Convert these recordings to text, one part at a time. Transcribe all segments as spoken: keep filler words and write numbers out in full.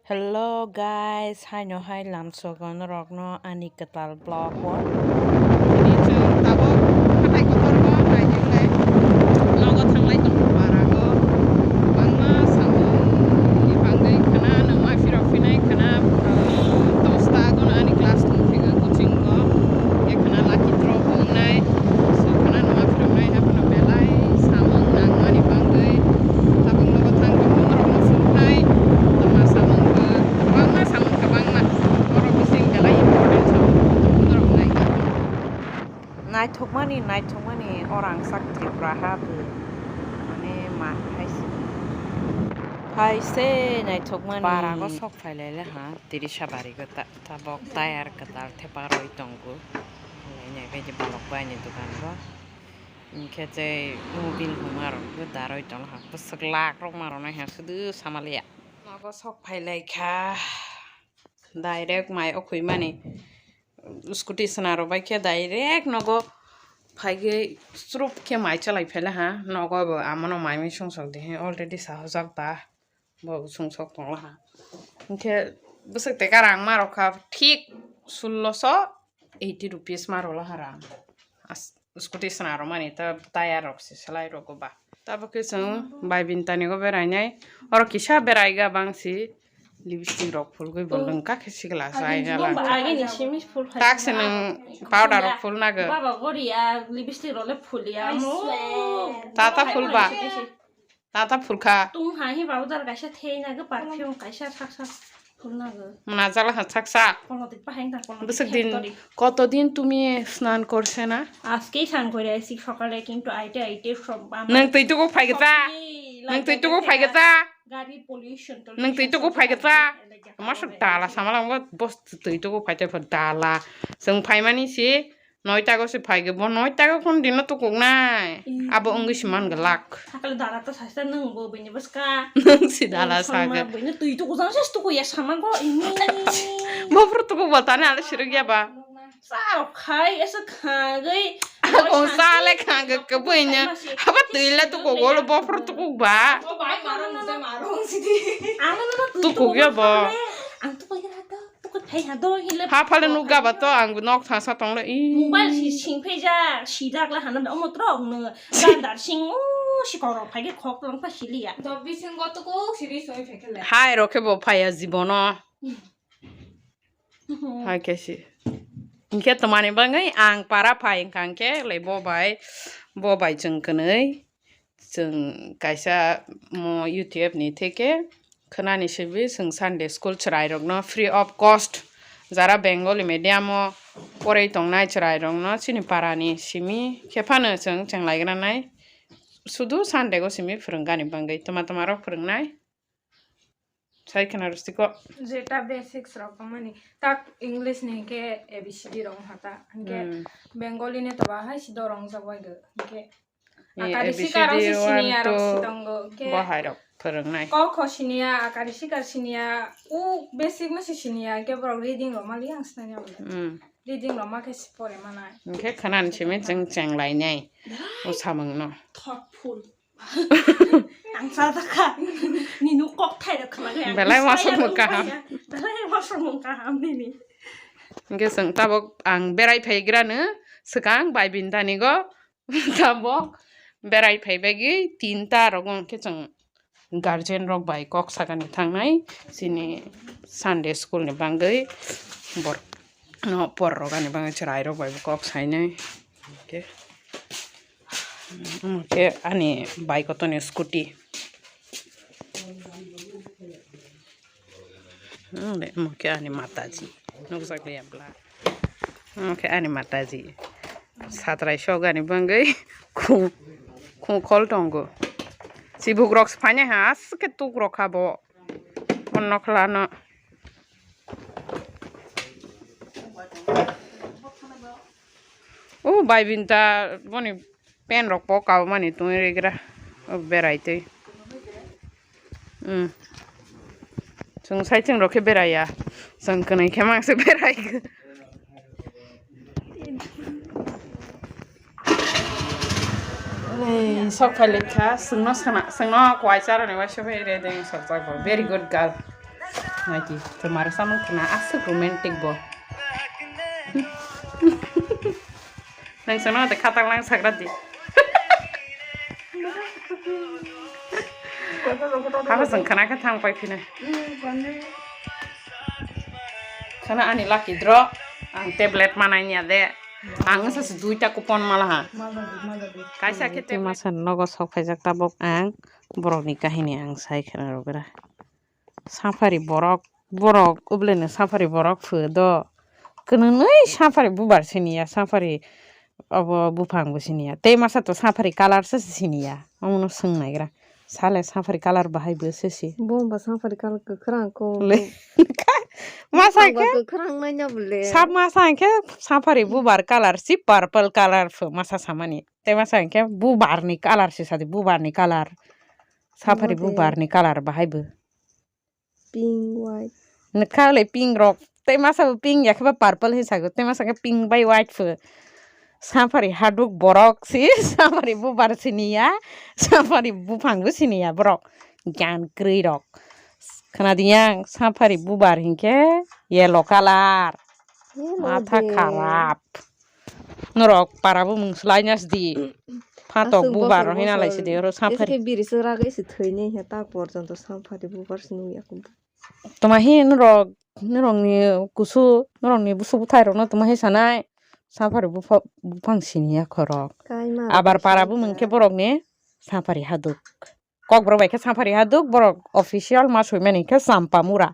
Hello guys, haino hai lamsogo norokno ani kwtal vlog o. Tini chwng tabuk hathai kotorbo naikhe nogo thanglai tongo parago. Kwbangma samungni bagwi khna nwngma phirok phinai khna, ah, dosta agon ani class tongphio coaching o. Khe khna lucky draw bo wngnai. So khna nwngma phiroknai haphano belai samung nangmani bagwi tabuk nogo thang tongma norokno phunuknai. Tongma samung kwbangma samung kwbangma. Oro bising belai important samung norok nai. Naithokmani, naithokmani orang sak Tripura ha bo. Mane ma hai se. Hai se naithokmani. Parago sok phailai le ha, Tirisa bari go ta, tabok tayar kwtal thepa roi tongo. Nai bai je balok bai ni dukan go. Hinkhe je mobil huma rok bo daroi tong ha. Bwswk lak rok ma rok nai ha, sudu samaliya. Nogo sok phailai kha. Direct mai o khwi mani. Scooty swnaro bai khe direct nogo phaigwi srup khe mai chalai phaila ha. Nogo bo amono mai mui sungsok di he already sahojak ba. Bo sungsok tongla ha. Hinkhe bwswk teka rang ma rok kha thik sulloso eighty rupees ma rwla ha rang. As-, scooty swnaro mani ta tayar rok se selai rogo ba. Tabuk khe chwng bai bintani go berainai. Oro kisa beraiga bangsi lipstick rok phulgwi bo lwngkha khe sikla chai galang. Age ni simi phul khai. Tak se nwng powder rok phul nago. Baba gori a lipstick rok le phul ya mo. Tata phul ba. Tata phul kha. Tung hai hi powder kaisa thei nago perfume kaisa sak sak phul nago. Mwnajala ha sak sak. Kono twi pahai ta kono. Bwswk din, কতদিন তুমি স্নান করছো না? আজকেই স্নান করে আসি সকালে, কিন্তু আইতে আইতে সব আমার Nwng twi tuku phai gata. সবজি Nwng twi tuku phai gata. গাড়ি পলিউশন টলিউশন Nwng twi tuku phai gata. Masuk dala sama lang bo twi tuku phai te dala. Chwng phaimani si noita go si phai ge bo noita go kon dino tukuk nai. Abo wngwi si man glak. Hakalo dala to sasta nwng bo bini bwska. Nwng si dala sa ge. Bini twi tuku jang ses tuku ya sama go ini. Bo phuru tuku bo tani ale siruk ya ba. Sao khai esa khagwi. Kong sale khang ke bwino. Haba twi la tuku golo bo phuru tuku ba. Tuku ya ba. Ang tuku ya to. Tuku thai ha do hile. Ha phale nuk ga ba to ang nok thasa tong le. Mobile si sing phe ja si dak la hanam omo trok no. Gandar sing o si koro phai ge khok lang pa si liya. Do bising go tuku siri soi phe kele. Hai rokhe bo phaya jibono. Hai khe si. Hinkhe twmani bagwi ang para phai wngkha hinkhe le bo bai, bo bai chwng kwnwi chwng kaisa mo U T F ni theke khwnani sibwi chwng Sunday school chwrairokno free of cost jara Bengali medium o poroi tongnai chwrairokno chini parani simi khe phano chwng chenglaigra nai sudu Sunday go simi phwrwngani bagwi twma twma rok phwrwngnai. Sai khna rwsiko. Jeta basics rok wngmani. Tak English ni hinkhe A B C D rok wngkha ta. Hinkhe Hmm. Bengali ni to bahai si dorong jagwai go. Hinkhe Eh, akari A B C D sikar rok si sini one, arok two, si tongo. Hinkhe bo hai rok phwrwngnai. Ko kho siniya, akari sikar siniya, u basic ma si siniya, hinkhe borok reading rok mali ang sinani abo. Hmm. Reading rok ma khe si pore manai. Hinkhe khwnani simi chwng chenglainai. Dai. O samung no. Thoughtful. Ang sa ta kha. Nini kok thai rok khna khe ang Belai inspire wasuk mung kaham. Belai wasuk mung kaham nini. Hinkhe chwng tabuk ang berai phaigrano swkang bai bintani go tabuk berai phai bagwi tinta rok hinkhe chwng guardian rok bai kok sakani thangnai chini Sunday school ni bagwi bor no por rok ani bagwi chwrai rok bai kok sainai. Hinkhe Omo khe ani bike o tonwi scooty. Hmm, omo khe ani mataji. Nukjakliya bla. Omo khe ani mataji. Satrai sogani bagwi khu, khu khol tongo. Chibuk rok se phainai ha, aswk khe tuk rok kha bo. Bono khlano. O bai binta boni pen rok po kabo mani tungwi regra. O berai twi. Hmm. Chwng saichwng rok khe beraiya. Chwng kwnwi khe mangse berai. Ei, sok phai lekha, chwngno sana, chwngno kwai charoni waisa phai re deng sok jak bo. Very good girl. Naidi, chwmaro samung khna aswk romantic bo. Nang sana de khatak lang sakra di. Haba jeng khna khe thang pai phina. Khna ani lucky draw. Ang tablet manai niya de. Ang sa se duita coupon mala ha. Kaisa khe tablet. Masa nogo sok phaijak tabok ang borokni kahini ang sai khna rogra. Saphari borok, borok, obleno saphari borok phu do. Kwnwi saphari bubar siniya, saphari obo buphang bo siniya. Tei masa to saphari colour se siniya. Omono swng naigra. Sale saphari colour bahai bo se si. Bo ba saphari colour kwkhwrang ko. Le. Masa Bo ke kwkhwrang nai na bole. Sab masa ke saphari bubar colour si purple colour phu masa samani. Tei masa ke bubar ni colour si sadi bubar ni colour. Saphari Mode. Bubar ni colour bahai bo. Pink, white. Nokha le pink rok. Tei masa bo pink ya khe ba purple hin sago. Tei masa khe pink bai white pho. Saphari haduk borok si, saphari bubar siniya, saphari buphang bo siniya borok. Gyan kwrwi rok. Khna diyang, saphari bubar hinkhe yellow colour. Yellow Matha de. Kharap. Norok para bumung swlai na sidi. Phatok Aswk bubar bosor hina lai bosor sidi, oro saphari. Ese biri se ragai se thwini he tak porjonto saphari bubar se nung ya kum. Toma hi norok, norokni kusu, norokni busu buthai rokno toma hi sanai. Saphari bupha-, buphang siniya khorok. Kai ma Abar rok para sini bumung khe ka. Borokni saphari haduk. Kokborok bai khe saphari haduk, borok official ma soimani khe Champa mura.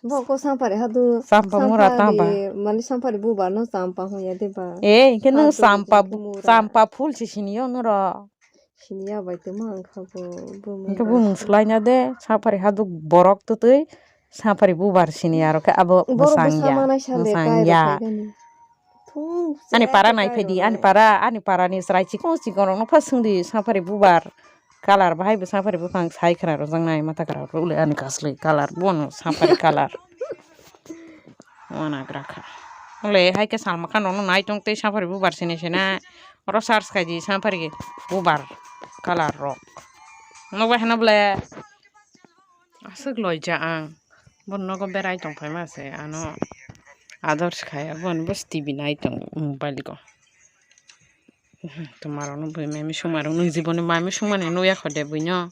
Bo ko sampari hadu. Champa mura tamba. Sampari, mani sampari bubar no champa hoya de ba? Eh, hinkhe nwng Champa champa, hinkhe mura. Champa phul si siniyo noro. Siniya bai tongma wngkha bo, bo Hinkhe mura. Bumung swlaina de, sampari haduk borok twtwi, sampari bubar siniya rok khe abo Borok mwsang bwsa ya, manai sale mwsang kai rok ya. Khaigani. Thung, Ani chwrai para kwtai naiphai di, rwnai. Ani para, ani para ni chwrai chikon chikon rok no pha swng di, sampari bubar. Colour bahai bo sampari buphang sai khwna rwjaknai, mata kwrwng rw le ani kaslwi colour, bono sampari colour. Wana gra kha. Ole hai khe salma khan rokno nai tong tei sampari bubar sini sini. Oro search khai di sampari bubar colour rok. Nokbai hano bole. Aswk loija ang. Bo nogo berai tong phaima se ano ador se khai abo ani bo T V nai tong mobile go. Twmarokno bui mami songmarok nwng jiboni mami songmani nukya kho de buino.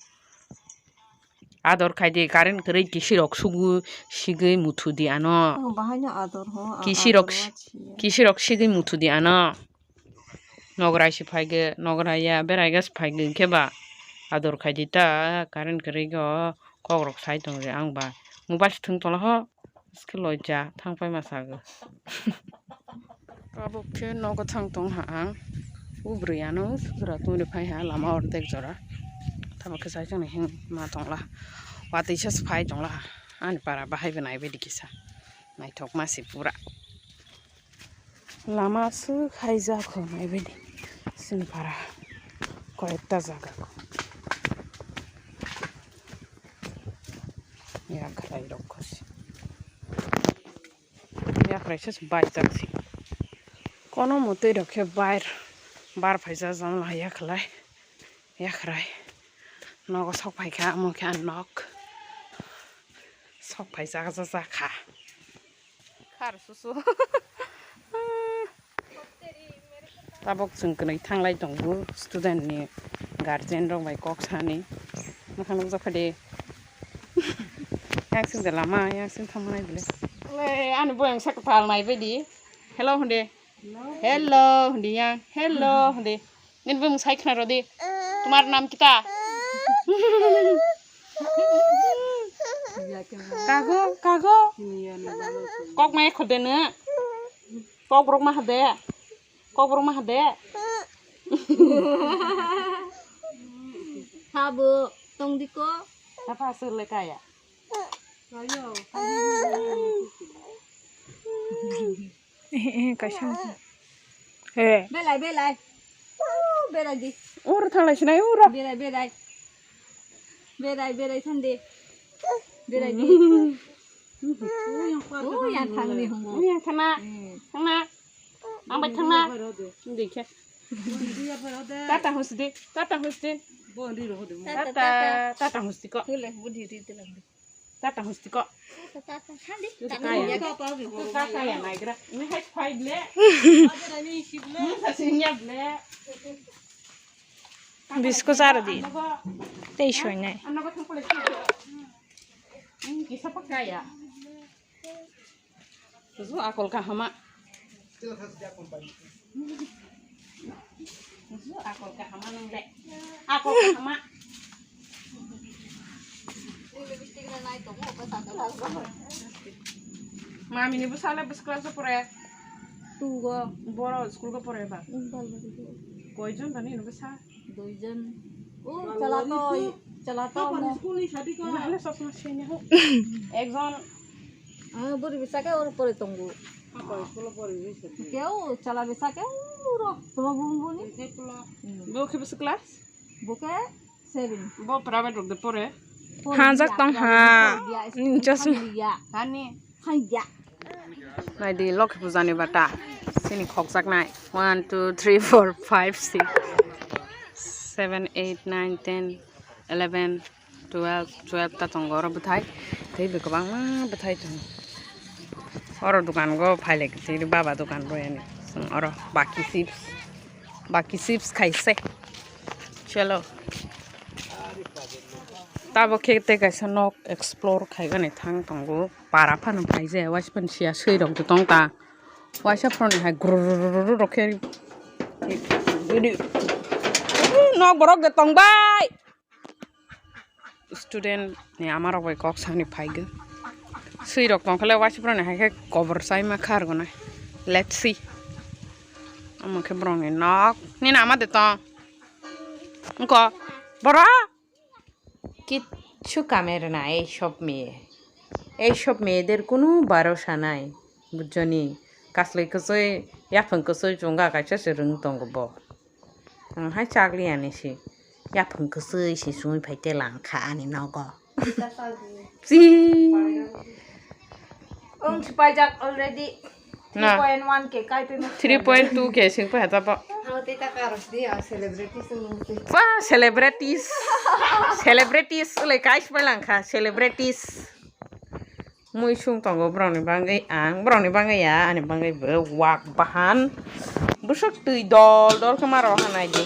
Ador khai di current kwrwi kisirok sugu sigwi muthu di ano. Oh, bahaino ador ho, ang Kisirok ador si-, wachi ya. Kisirok sigwi muthu di ano. Nograi si phai ge, nograi ya berai ga si phai ge khe ba ador khai di ta current kwrwi go kok rok sai tong je ang ba mobile si thwng tong la ho. Aske loija thang pai ma sago. Tabuk khe nogo thang tong ha ang. O bwrwi ano sujura tongri phai ha lama ordek jora. Tabuk khe sai chwng hing ma tong la. Watwi se phai tong la. Ani para bahai bo nai bai di kisa. Naithok ma se pura. Lama aswk hai jak kho nai bai di. Sini para. Koyekta jaga kho. Yakhrai rok khosi. Yakhrai se baijak si. Kono motwi rok khe bar, bar phaijak jang la yakhlai. Yakhrai. Nogo sok phaikha, omo khe ang nok. Sok phaijak jak kha. Khar susu. Tabok chwng kwnwi thanglai tongo student ni guardian rok bai kok sani. Mwkhang nukjak kha de. Yang sing de lama, yang sing thangma nai bole. Le, ani boyang sa kwtal nai bai di. Hello hwnde. Hello hwnde yang. Hello hwnde. Nini bumung sai khna rw di. Tumar naam kita? Kago, kago. Kok mai khode na. Kok borok ma hade. Kok borok ma hade. Habo tong di ko. Apa hasil le kaya? Eh, eh, kaisa. Eh. Belai, belai. Uh, belai di. Ur thalai sinai ura. Belai, belai. Belai, belai sandi. Belai di. Uh, yang thangni hungo. Yang thangna. Hmm. Thangna. Ang bai thangna. Dikhe. Tata husdi. Tata husdi. Tata, tata husdi ko. Hule, budi di telang di. Tata husti ko. Tata, tata, hadi. Tata, kaya. Tata, kaya naigra. Ini hai phai ble. Ini sasinya ble. Bisko sar di. Tei soi nai. Ano ko thang pole. Ini kisa pakaya. Kusu akol kahama. Kusu akol kahama nang le. Akol kahama. Mami ni bwsa le bwsa class o pore? Two go. Boro school go pore ba? Balbari go. Koijon tani ni bwsa? Duijon. O, chwla to, chwla to mo. Ekjon. Ah, bwrwi bwsa khe oro pore tongo. Khe o, chwla bwsa khe oro, toma bumung buni. Bo khe bwsa class? Bo khe seven. Bo private rok de pore? Pore. Hanjak tong ha. Pore ya, ni chasma. Hani. Haiya. Naidi Lokhi Puja ni bata. Sini khokjaknai. One, two, three, four, five, six, seven, eight, nine, ten, eleven, twelve, twelve ta tongo oro bwthai. Tei bo kwbangma bwthai tongo. Oro dukan go phailai kwchwiri baba dukan bo yani. Chwng oro baki chips. Baki chips khaise. Chalo. Tabo khe tei kaisa nok explore khaigani thang tongo. Para phano phaijaya, waisa phano siya swi rok tong ta. Waisa phano hai gururururu rok khe. Nok borok de tong bai. Student ni ama rok bai kok sani phaigo. Swi rok tong khe le waisa phano hai khe kobor chai ma khar gonai. Let's see. Omo khe borok ni nok. Nini ama de tong. Wngkha, borok? কিচ্ছু কামের না এইসব মেয়ে। এইসব মেয়েদের কোনো ভরসা নাই, বুঝছো নি? Kaslwi kwchwi, yaphang kwchwi chwngkha kaisa se rwng tongo bo. Ang hai chakliya ni se. Yaphang kwchwi se chwngwi phai te langkha ani nogo. Si. Ang si paijak already. Na. Three point one K kai pe ma. Three point two K sing pa hata pa. Ang te ta karos di ang celebrities nung te. Wah, celebrities. Celebrities le kai pa langkha, celebrities. Mui sung tongo borokni bagwi ang, borokni bagwi ya, ani bagwi bo wak bahan. Bwswk twi dol dol khe ma rw hanai di.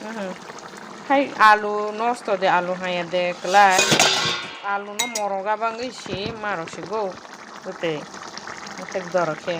Mhm. Hai alu nosto de, alu haya de kwlai. Alu no moroga bagwi si ma rw sigo. Bwtwi. Bwtwi doro khe.